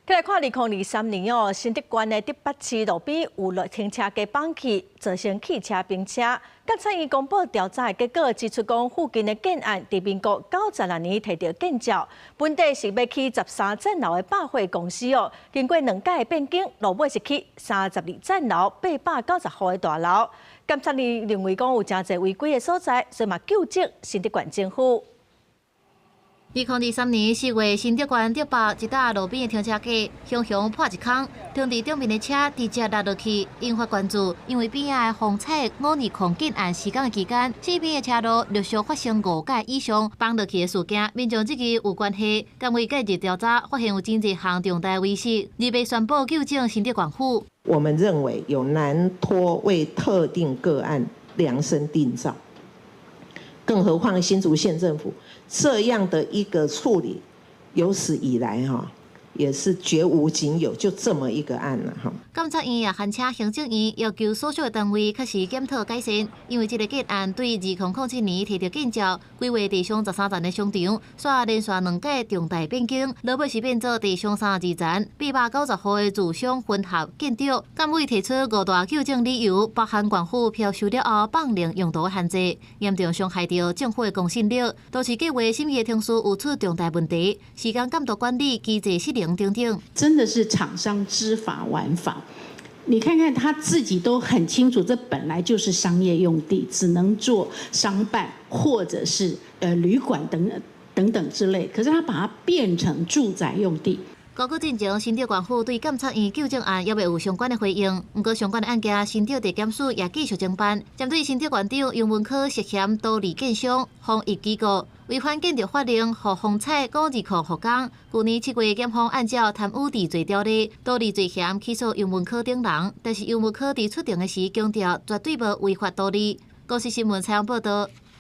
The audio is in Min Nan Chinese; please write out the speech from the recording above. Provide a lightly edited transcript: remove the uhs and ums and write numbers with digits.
來看2023年哦，新竹縣的竹北市路邊有落停車格崩去，造成汽車冰車。監察院公布調查的結果，指出講附近的建案佇民國96年提著建照，本底是欲起13層樓的百貨公司哦。經過兩改的變更，落尾是起32層樓890戶的大樓。監察院認為講有誠濟違規的所在，所以嘛究責新竹縣政府。2023年4月，新竹縣竹北一搭路邊的停車格，雄雄破一空，停佇頂面的車直接落落去，引發關注。因為邊仔的風采520建案施工的期間，四邊的車路陸續發生五改以上崩落去的事件，民眾質疑有關係。監委介入調查，發現有真濟項重大違失，預備宣布究證新竹縣府。我們認為有難脫為特定個案量身訂造。更何況新竹縣政府這樣的一個處理，有史以來哈也是絕無僅有，就這麼一個案了哈。監察院也函請行政院要求所屬的單位確實檢討改善，因為這个建案對2007年提著建照，規劃地上13層的商場，煞連續兩改重大變更，落尾是變做地上32層，890戶的住商混合建築。監委提出五大糾正理由，包含縣府標收了後放任用途限制，嚴重傷害著政府的公信力，都市計劃審議程序有出重大問題，時間監督管理機制失靈等等。真的是廠商知法玩法。你看看他自己都很清楚，這本來就是商業用地，只能做商辦或者是旅館等等等之類。可是他把它變成住宅用地。高過進前，新竹縣府對監察院糾正案猶未有相關的回應。毋過相關的案件，新竹地檢署也繼續偵辦。針對新竹縣長游文科涉嫌圖利建商、防疫機構違反建築法令，予風采520復工。舊年7月，檢方按照貪污治罪條例、圖利罪嫌起訴游文科等人，但是游文科佇出庭的時強調絕對無違法圖利。公視新聞採訪報導。